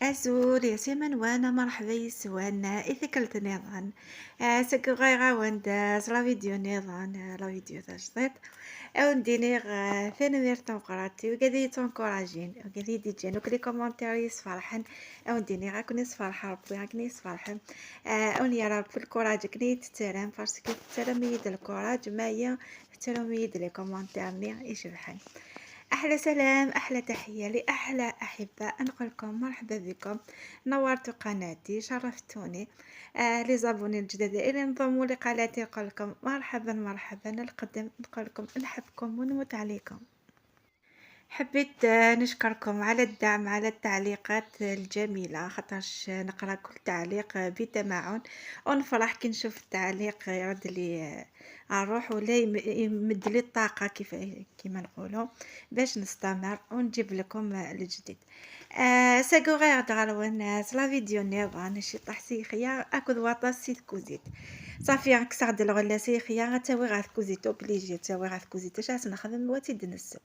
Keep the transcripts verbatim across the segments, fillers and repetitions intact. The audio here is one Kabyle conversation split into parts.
Azul, yasiman wana, marḥba yis-wan i tikkelt nniḍen. Ass-agi ɣayeɣ-awen-d s la vidéo nniḍen, la vidéo tajdiṭ. Awen-d-iniɣ, eh, tanemmirt tameqqrant i wigad i yi-ttenkurajin, wigad i yi-d-iǧǧan akk les commentaires yesferḥen. Awen-d-iniɣ akken yesferḥ Rebbi, akken yesferḥem. Eh, awen-yerr Rebbi lkuraǧ akken i yi-tettaram, parce que tettaram-iyi-d lkuraǧ, ma iyi tettarum-iyi-d les commentaires-nni icebḥen. أحلى سلام، أحلى تحية لأحلى أحباء، نقول لكم مرحبا بكم، نورتوا قناتي، شرفتوني. آه، les abonnés الجدد اللي انضموا لقناتي، نقول لكم مرحبا، مرحبا. القدم نقول لكم نحبكم ونموت عليكم. حبيت، آه، نشكركم على الدعم، على التعليقات الجميلة، خاطرش نقرا كل تعليق، آه، بتمعن، ونفرح كي نشوف التعليق يرد لي، آه، الروح، ولا يم-، يمد لي الطاقة، كيف، كيما نقولوا، باش نستمر ونجيب لكم، آه، الجديد. آه، ساكو غير دغرون، آه، سلا فيديو نيضان، شي طاح سيخيا، اكو دواطا سي كوزيت. صافي، كسغد الغلة سيخيا، غتاوي غا كوزيت، اوبليجي تاوي غا كوزيت، اش نخدم وتيد نسب.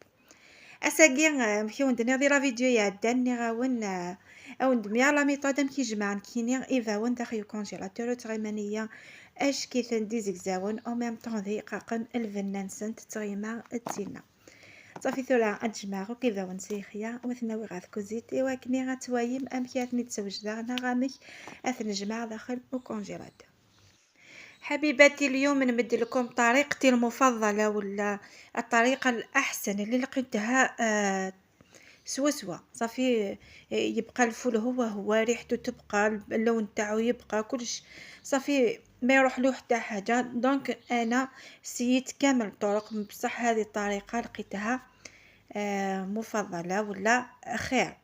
Ass-agi, eh, amek i wen-d-nniɣ di la vidéo iɛeddan, nniɣ-awen, eh, a wen-d-myaɣ la méthode amek i jemɛen kini ibawen daxel ukongélateur, ur ttɣiman iya acki-ten d izegzawen, en même temps d iqaqen, lbenna-nsent d tɣima d tinna. Ṣafi tura ad jemɛeɣ akk ibawen s yixya, u ad ten-awiɣ ɣer tkuzit, i wakken ad twayem amek ad ten-id-swejdeɣ, neɣ amek ad ten-jemɛeɣ daxel ukongélateur. حبيباتي، اليوم نمد لكم طريقتي المفضلة ولا الطريقة الأحسن اللي لقيتها، آه، سوا سوا. صافي، آه، يبقى الفول هو هو، ريحته تبقى، اللون تاعو يبقى، كلش. صافي، ما يروح له حتى حاجة. Donc أنا سييت كامل الطرق، بصح هذه الطريقة لقيتها، آه، مفضلة ولا خير.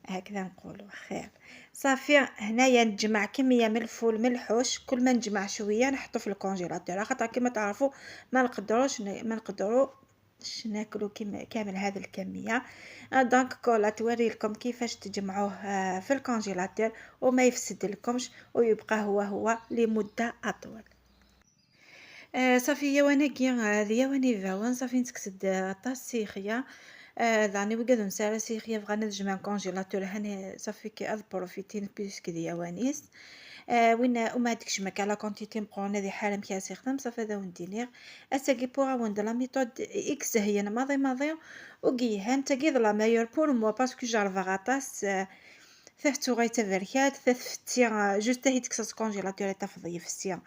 هكذا نقولوا خير. صافي، هنايا نجمع كمية من الفول من الحوش، كل ما نجمع شوية نحطو في الكونجيلاتور، خاطر كيما تعرفوا ما نقدروش ن-، ما نقدروش ناكلوا كم-، كامل هذه الكمية. آه، donc كولا توري لكم كيفاش تجمعوه، آه، في الكونجيلاتور وما يفسد لكمش ويبقى هو هو لمدة أطول. آه، صافي يا وناكي، آه، هذه يا وني فاون، صافي نتكسد، آه، طاس سيخيا. آه، داني وقاد نسال سيخيا بغا نجمع كونجيلاتور، هاني صافي كي اض بروفيتين بيسك دي يوانيس. آه، وين وما عندكش مكان لا كونتيتي مقرونه دي حاله مكياس يخدم، صافي هذا وندينيغ. اساكي بوغ اون دو لا ميثود اكس هي ماضي ماضي. وكي هان تاكي لا مايور بور موا باسكو جارفا غاطاس، آه، تاع تغاي تبركات، تاع تفتي، آه، جوست تاهي تكسا سكونجيلاتور تاع فضي فسيا.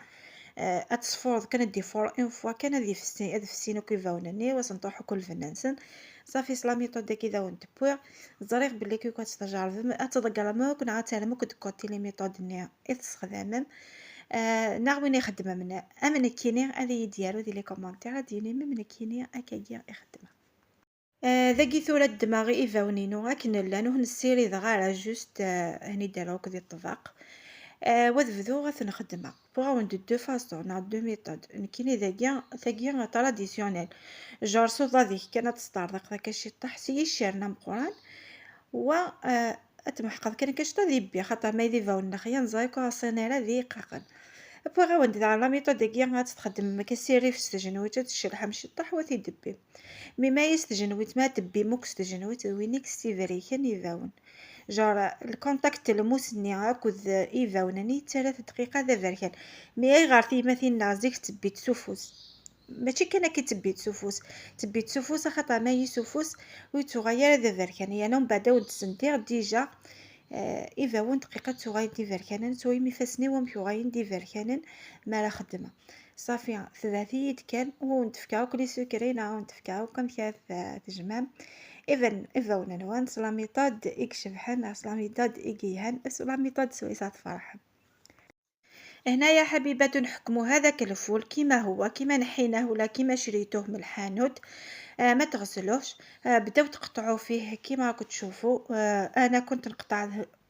آه، اتصفور كان دي فور اون فوا كان هذه فسي، هذه فسينا كي فاونني واس نطوحو كل فنانسن. صافي سلا ميثود كي داون تبويغ. زريغ بلي كي كنت تجارب اتضقر ما كنا غتعلمو كنت كوتي لي ميثود ني اتسخدامم. آه، ناغ وين يخدم من امن كيني هذه يديرو دي لي كومونتير ديني من كيني اكاكيا يخدم. آه، داكي ثورة دماغي إيفاونينو، أكن لانو نسيري دغارة جوست، آه، هني داروك دي الطبق. آه، وذبذو غتنخدمها. بوغاون دو دو فاصون، ناغ دو ميثود. نكيني داكيا، داكيا تراديسيونيل. جور صودا ديك كانت تستعرض هكا شي طاح، سي يشيرنا مقران. و، آه، اتمحقض كان كاش تا ديبي، خاطر ما يدي فاون نخيا نزايكو غصينيرا دي قاقن. بوغاون دي دار لا ميثود داكيا غتتخدم كسيري في السجن وجد الشلحة مشي طاح وتيدبي. مي ما يستجنويت، ما تبي موك استجنويت، وينيك ستيفريكن يباون. جار الكونتاكت الموسني هاكد يباون ني ثلاث دقيقة ذا بركان. مي أي غار ثيماتين نازيك تبي تسوفوس. ماشي كان كي تبي تسوفوس، تبي تسوفوس خاطر ما يسوفوس ويتغير ذا بركان. يعني من بعد ود سنتير ديجا، آه، يباون دقيقة تغاين دي بركان، نسوي مفاسني ومكوغاين دي بركان ما راه خدمة. صافي، ثباتيت كان ونتفكاو كل سكرينة، ونتفكاو كم كانت تجمع. إذن، إذا ونوان سلاميطاد إكشبحن، سلاميطاد إكيهن، سلاميطاد سويسات فرحن. هنايا حبيبات نحكمو هذاك الفول كيما هو، كيما نحيناه ولا كيما شريتوه من الحانوت. آه، ما تغسلوهش. آه، بداو تقطعوا فيه كيما راكم تشوفوا. آه، أنا كنت نقطع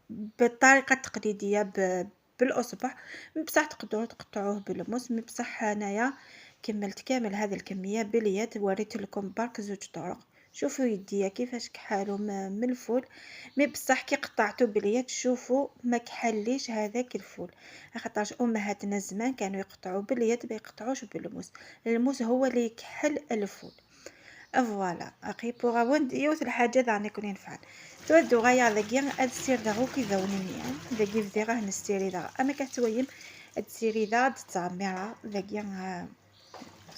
بالطريقة التقليدية ب-، بالأصبع، بصح تقدروا تقطعوه بالموس، مي بصح أنايا كملت كامل هذه الكمية باليد. وريت لكم برك زوج طرق. شوفوا يديا كيفاش كحالوا م-، من الفول، مي بصح كي قطعتو باليد شوفوا ما كحليش هذاك الفول، خاطرش أمهاتنا زمان كانوا يقطعوا باليد، ما يقطعوش بالموس. الموس هو اللي يكحل الفول. Voilà, aqi pour avoir yiwet lḥaǧa daɣen i ken-inefɛen. Tura d-uɣaleɣ dagi ad ssirdeɣ akk ibawen-nni. Dagi bdiɣ ad nessirideɣ. Ama ka tettwalim ad ssirideɣ, ad ttɛemmireɣ dagi, ah,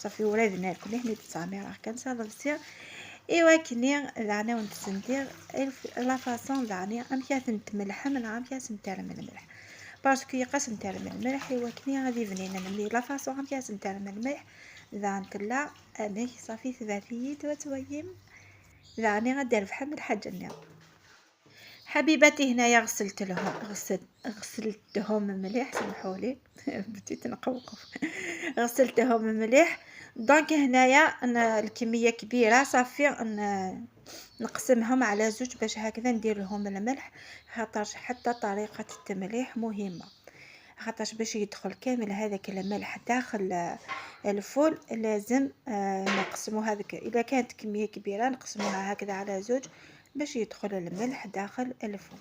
ṣafi ula d nekni ḥni d-ttɛemmireɣ kan s aḍebsi. Iwakken daɣen ad wen-d-ssendiɣ la façon daɣen amek ad tent-tmelḥem neɣ amek ad sent-terrem lmelḥ. Parce que yeqqas ad sent-terrem lmelḥ iwakken ad ibnin, mais la façon amek ad sent-terrem lmelḥ daɣen tella amek, ṣafi tebɛet-iyi-d ad twayim. Daɣen ad d-rebḥem lḥaǧa-nni. حبيباتي، هنايا غسلت لهم، غسلت، غسلتهم مليح، سمحوا لي. بديت نقوقف. غسلتهم مليح. Donc هنايا ن-، الكمية كبيرة، صافي ن-، نقسمهم على زوج باش هكذا ندير لهم الملح، خاطرش حتى طريقة التمليح مهمة، خاطرش باش يدخل كامل هذاك الملح داخل، آه، الفول لازم، آه، نقسمو هذاك. إلا كانت كمية كبيرة نقسموها هكذا على زوج باش يدخل الملح داخل الفول.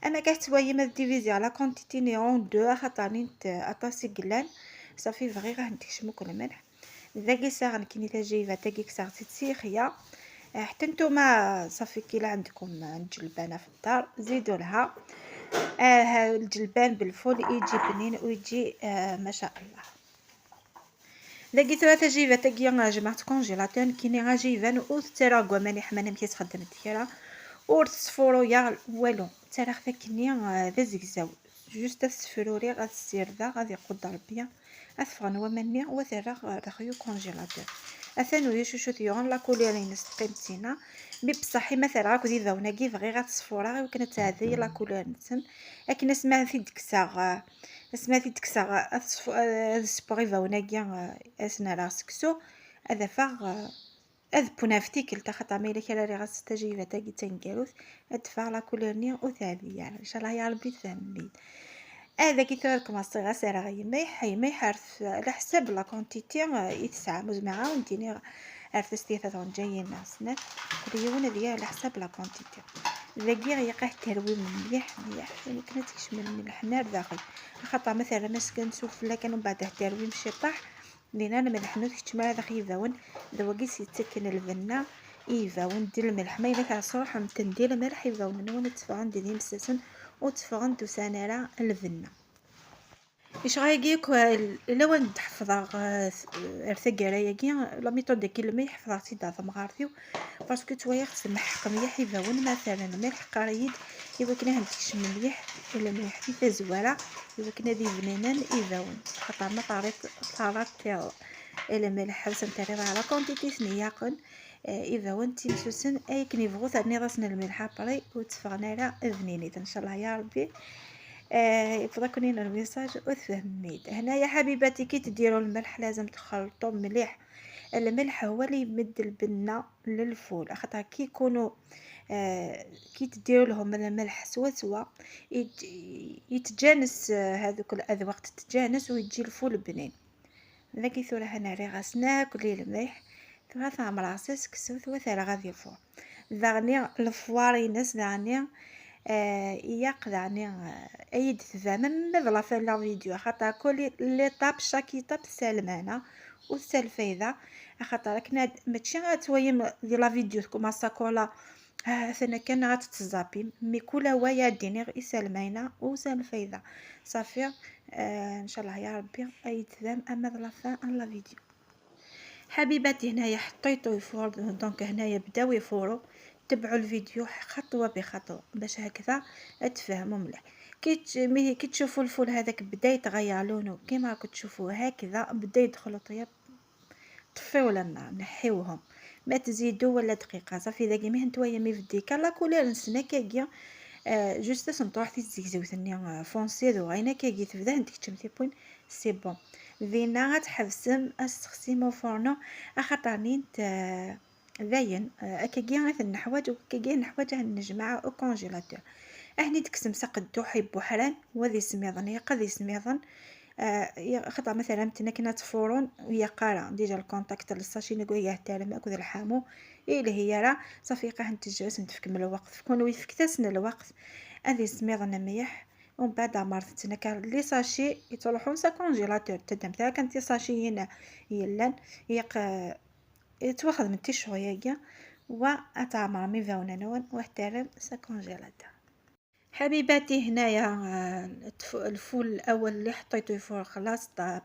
اما كاع توايم هاد ديفيزي على كونتيتي ني اون دو، خاطر نيت اطاسي قلان. صافي بغي غا نتكشمو كل ملح. ذاكي ساغن كيني تجيبه تاكي كساغ تتسيخيا. آه، حتى نتوما صافي كي عندكم الجلبانه في الدار زيدوا لها. آه، الجلبان بالفول يجي بنين ويجي، آه، ما شاء الله. داكي ثلاثة جيفات تاكيا جمعت كونجيلاتور كيني غاجيفان وتترى كوامان يحمانا مكي تخدم الدكرة. ور تسفورو يا والو ترى خفاكني، آه، ذا زكزاو. جوست تسفروري غا السير ذا غادي يقود ربي. اثفغن ومني وثرى رخيو كونجيلاتور. اثانو يشوشو ثيون لا كولير ينس تقيمتينا. مي بصح ما ثرى كو دي ذاوناكي بغي غا تصفورا وكنا تعذي لا كولير نتن. اكن اسمع في دكسا، اسمع في دكسا. السبوغي ذاوناكي، اسنا راه سكسو. هذا فاغ، هذا بونافتيكل تا خطا ما الا كان راه غاس تجيبه تاكي تنكروت. هاد فاغ لا كوليرني وثابي يعني ان شاء الله يا ربي تفهمني. هذا كي ثوركم الصغير سارة يميح يميح عرف على حساب لا كونتيتي، آه، يتسعى مزمعة ونديني عرف ستيثة جايين ناس ناس. كل يوم هذه على حساب لا كونتيتي. ذاكي يقع التروي مليح مليح، يعني كنا تكشمل من الحنار داخل. خاطر مثلا ما سكنتو فلا كانوا بعد التروي مشي طاح. لينا الملح نوت كتشمل هذا خيفاون. ذواقي سيتسكن البنة. يفاون دير الملح ما الا كان صراحة متندير الملح يفاون نون تفغن دير مسسن وتفغن دوسان على البنة. اش غايقيك الا وين تحفظها؟ ارتقى رايقي لا ميثود كي لما يحفظها تيدا ثمغارتيو. باسكو توايا خص المحق مليح يباون مثلا ملح قريد. ايوا كنا هنتكش مليح ولا مليح في تزواره. ايوا كنا دي بنينان يباون خاطر ما طارت طارت الا ملح حبس نتاع على كونتيتي ثنياقن. آه، اذا وانت مسوسن اي كني بغوت راني راسنا الملح ابري وتفغنا على بنينيت ان شاء الله يا ربي. آه، يفضلكم لنا الميساج وتفهميت. هنايا حبيباتي كي تديروا الملح لازم تخلطوا مليح. الملح هو اللي يمد البنة للفول، خاطر كي يكونوا، آه، كي تديروا لهم الملح سوا سوا يت-، يتجانس، آه، هذوك الاذواق تتجانس ويجي الفول بنين. ذاكي ثورة هنا ريغاس ناكل لي الملح. ثورة ثامر عساس كسوث وثالة غادي فور. داغني الفوارينس داغني، آه، ياق داغني، آه، أيد ثبان من مبلا في لا فيديو، خاطر كل ليطاب، شاك يطاب سالمانة وسالفايدة. خاطر كنا د-، ماشي غتويم دي لا فيديو كوما ساكولا، آه، ثنا كان غتتزابي، مي كل هواية ديني غير سالمانة وسالفايدة. صافي، آه، إن شاء الله يا ربي أيد ثبان أما لا فان لا فيديو. حبيباتي، هنايا حطيتو يفور، دونك هنايا بداو يفورو. تبعوا الفيديو خطوة بخطوة باش هكذا تفهموا مليح. كي تش-، مي-، كي تشوفوا الفول هذاك بدا يتغير لونه كيما راكم تشوفوا هكذا، بدا يدخلوا طياب، طفيو على النار، نحيوهم، ما تزيدوا ولا دقيقة. صافي، داكي مي نتويا مي فديكا لا كولير نسنا كاكيا. آه، جوست اسم طروح تيزيكزيو ثني، آه، فونسي ذو غينا كاكي تبدا عندك تشمتي بوين. سي بون. دينا غتحبسم استخسيمو فورنو، اخاطر نيت، آه، داين، آه، اكاكي غير النحواج وكاكي النحواج نجمع او كونجيلاتور. اهني ديك سمسه قدو حيب وحران وذي سميضن يقضي سميضن. آه، يا خطا مثلا تنا كنا تفورون ويا قارا ديجا الكونتاكت للساشي نقول يا تارم اكو الحامو. ايه اللي هي راه صافي قاع نتجاس نتفكم الوقت فكون ويفكتسن الوقت. اذي سميضن ميح. ومن بعد عمرت تنكر لي ساشي يتروحون سا كونجيلاتور تدم تا كانت ساشي هنا يلان يق Yettwaxdem ticcuɣ-agi, wa ad tɛemrem ibawen-nwen, wa terrem s akunjilator. حبيباتي، هنايا، آه، التف-، الفول الأول اللي حطيته يفور خلاص طاب،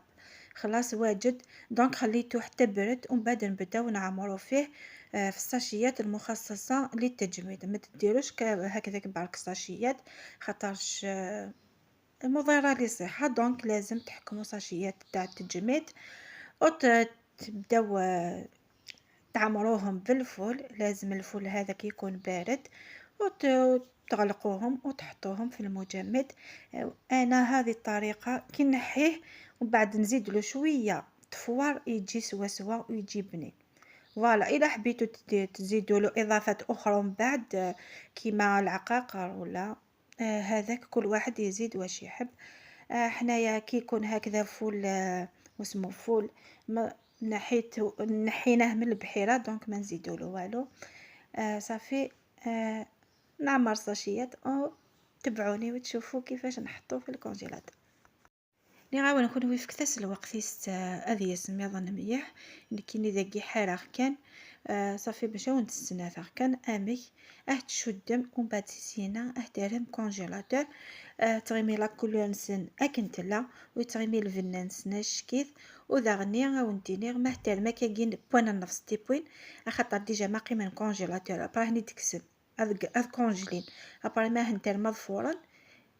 خلاص واجد. Donc خليته حتى برد، ومن بعد نبداو نعمرو فيه، آه، في الساشيات المخصصة للتجميد. ما تديروش ك-، هكذاك برك ساشيات، خاطرش، آه، مضرة للصحة. Donc لازم تحكمو ساشيات تاع التجميد، وت-، تبداو، آه، تعمروهم بالفول. لازم الفول هذاك يكون بارد، وت-، وتغلقوهم وتحطوهم في المجمد. آه، أنا هذه الطريقة كي نحيه ومن بعد نزيد له شوية تفوار يجي سوا سوا ويجي بنين. Voilà، إلا حبيتو تد-، تزيدوا له إضافات أخرى من بعد، آه، كيما العقاقر ولا، آه، هذاك كل واحد يزيد واش يحب. آه، حنايا كي يكون هكذا فول، آه، واسمو فول، ما نحيتو، نحيناه من البحيرة، donc ما نزيدو له والو. آه، صافي. آه، نعمر ساشيات، أو تبعوني وتشوفوا كيفاش نحطو في الكونجيلاتور. نغاون نكون وفكت الوقت يست هذه يسميض مليح. نكيني ذاكي حراغ كان، آه، صافي باش ونتسنى ثاغ كان أمك. أه تشدم ومن بعد سينا أه ترم كونجيلاتور. آه، تغيمي لا كولور نسن أكن تلا، وتغيمي الفنة نسن الشكيث، وداغني أو نديني ما اهتر ما كاين بوان النفس تيبوين، أخاطر ديجا ما قيمة كونجيلاتور، أبراه هني تكسب. أذ-، أذ كونجلين. أبراه ما هنتر مظفورا.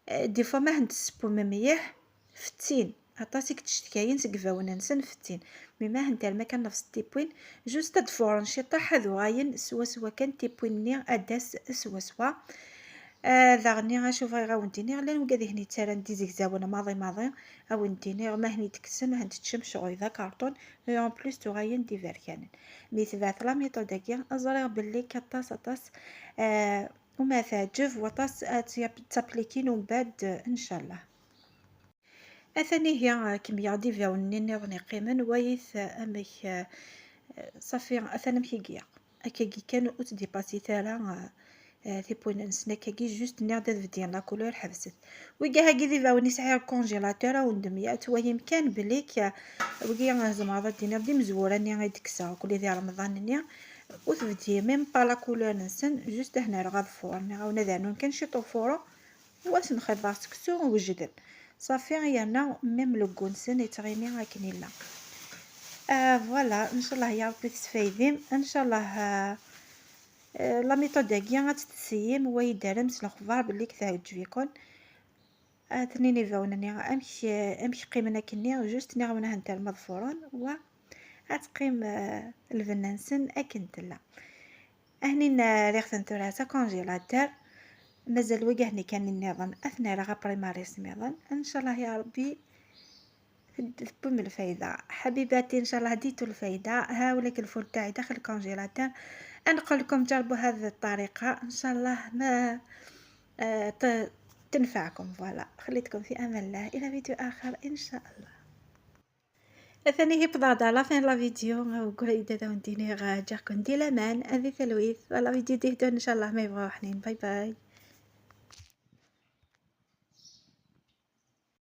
آه، دي فوا ما هنت السبو مميح فتين. أطاسيك تشتكاين سقفاونا نسن فتين. مي ما هنتر ما كان نفس التيبوين. جوست تدفورن شي طاح هذو غاين سوا سوا كان تيبوين ني أداس سوا سوا. آه، ذاغني غنشوف غير غاونديني، غير لان وكاد هني تسالى ندي زيكزاونا ماضي ماضي. غاونديني غير ما هني تكسن، ما هنت تشم شغل ذا كارطون. اي اون بليس تو غاين دي فيركانن. مي تبعت لا ميثود هاكي، ازريغ بلي كطاس اطاس، آه، وما تعجب وطاس، آه، تياب-، تابليكين ومن بعد، آه، ان شاء الله. اثاني هي، آه، كمية دي فيوني نيضن يقيمن ويث، آه، امك، آه، صافي، اثنا مكيقيا. هكاكي كان وتديباسي تالا، آه، آه، تيبوين نسنا كاكي جوست نيغ داد بدين لا كولور حبست. ويقا هاكي دي فاوني سحير كونجيلاتور او ندميات ويمكن بليك، آه، ويقا زعما غادي ديني دي مزورة ني غيدكسا كل دي رمضان ني. وتبدي ميم با لا كولور نسن جوست هنا راه غا فور ني غاونا دانون كان شي طوفورو. واش نخيط سكسو وجدن. صافي يانا ميم لو كونسن يتغيني هاكن يلا. آه، فوالا، ان شاء الله يا ربي تستفايدين، ان شاء الله. آه، آه، لا ميثود هاكي غتتسيم ويدار مس الاخبار بلي كتعجبكم. آه، تنيني فاونني امك، امك قيمنا كني جوست ني غاونا هنتر مظفورون و غتقيم، آه، البنة نسن اكن تلا. اهني ن-، ريغ تنتورا سا كونجيلاتور. مازال ويقا هني كان النظام اثناء راه غابري ماريس ميضا. ان شاء الله يا ربي تبوم الفايدة حبيباتي، ان شاء الله ديتو الفايدة. ها ولك الفول تاعي داخل الكونجيلاتور. نقول لكم جربوا هذه الطريقة، ان شاء الله ما، آه، ت-، تنفعكم. فوالا، خليتكم في امان الله، الى فيديو اخر ان شاء الله. ثاني هي بضاضة لا فين لا فيديو، وقريدة داون ديني غا جاكم دي لامان، اذي ثلويث، لا فيديو دي هدون ان شاء الله ما يبغاو حنين. باي باي.